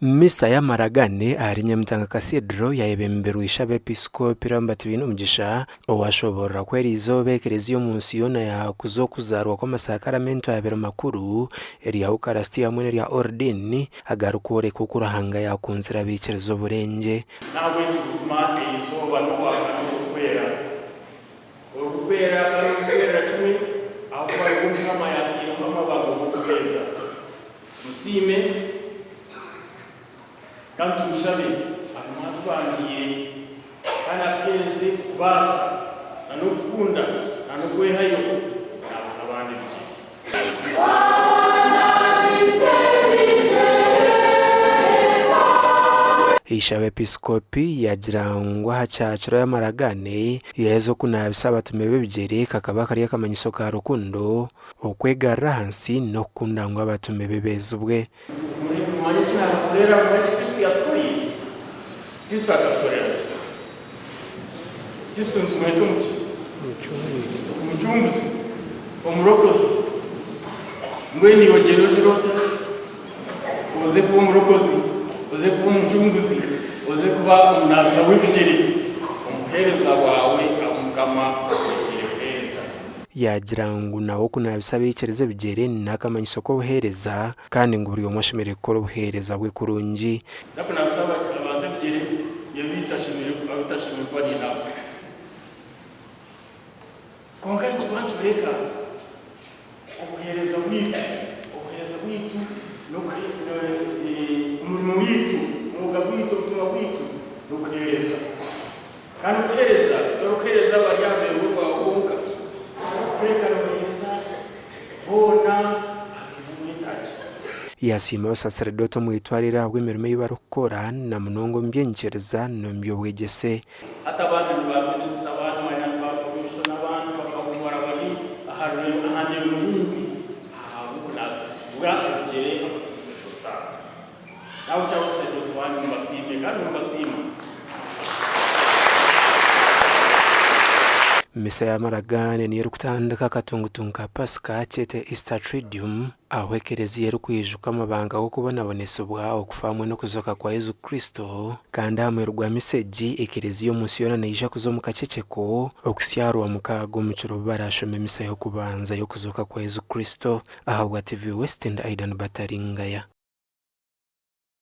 Misa y'amaragane ahari Nyamitanga Cathedral yayebemberwa Ishabepiskopi Lambert Bainomugisha owashoborora ku eriizooba ekereziya omu nsi yoona yakuza okuzaarwa kw'amasakaramentu abiri makuru erya Ukarastia hamwe n'erya Ordini agarikworeka oku Ruhanga yakunzire abaikiriza oburengye. N'ahabw'ekyo buzima eizooba n'obwakana oburikwera, orurikwera kandi orurikwerera kimwe, ahakuba nibwo Mukama yaataireho amabanga g'okuheereza. Tumusiime kandi tumushabe agume atubangiire kandi atuheereze okubaasa na n'okukunda na n'okwehayo naabuza abandi ebigyere. Eishabepiskopi yaagira ngu aha kyakiro y'amaragaane yaaheza okunaabisa abatume b'ebigyere kakaba kari akamanyiso ka rukundo, Okwegarura ahansi n'okukunda ngu abatume be beezibwe. Mumanye eki naabakorera, mumanye eki Kristo yaatukoreire. Kristo akatukorera ki? Kristo nitumweta omuki? Omucunguzi, omurokozi. Mbwenu iwe ogyenda ogira ota? Oze kuba omurokozi, oze kuba omucunguzi, oze kuba omunaabisa w'ebigyere, omuheereza waawe abu Mukama akweteire kuheereza. Yaagira ngu nawe okunaabisa abaikiriza ebigyere n'akamanyiso k'obuheereza kandi ngu buri omwe ashemereire kukora obuheereza bwe kurungi. N'okunaabisa abantu ebigyere ebi otashemereire kuba niinaabisa. Kwonka nikiba nikyoreka obuheereza bwaitu, obuheereza bwaitu omurimo gwaitu, omwoga gwaitu, obutumwa bwaitu n'okuheereza. Kandi okuheereza torikuheereza abari aha rwengo rwawe bonka, kureka nooheereza boona abaine obwetaago. Yaasiima abasaseredooti omu itwariro ahabw'emirimo ei barikukora na munonga omu by'enyikiriza n'omu by'obwegyese. Hati abandi ni ba minisita, abandi manya ni ba komishona, abandi bakahumura bari aha ndengo nyingi ahabw'okunaabisibwa ebigyere abasaseredooti abo. Nahabwekyo abasaseredooti bangye mubasiime kandi nimbasiima. Misa y'amaragaane niyo erikutandika akatungutungu ka Pasika kyete Easter Triduum ahu ekereziya erikwijuka amabanga g'okubonabonesibwa, okufa hamwe n'okuzooka kwa Yesu Kristo. Kandi aha muheru gwa misa egi, ekereziya omu nsi yoona neija kuza omu kaceceko okuhitsya aha Rwamukaaga omu kiro obu baraashome emisa y'okubanza y'okuzooka kwa Yesu Kristo. Ahabwa TV West ndi Aidan Bataringaya.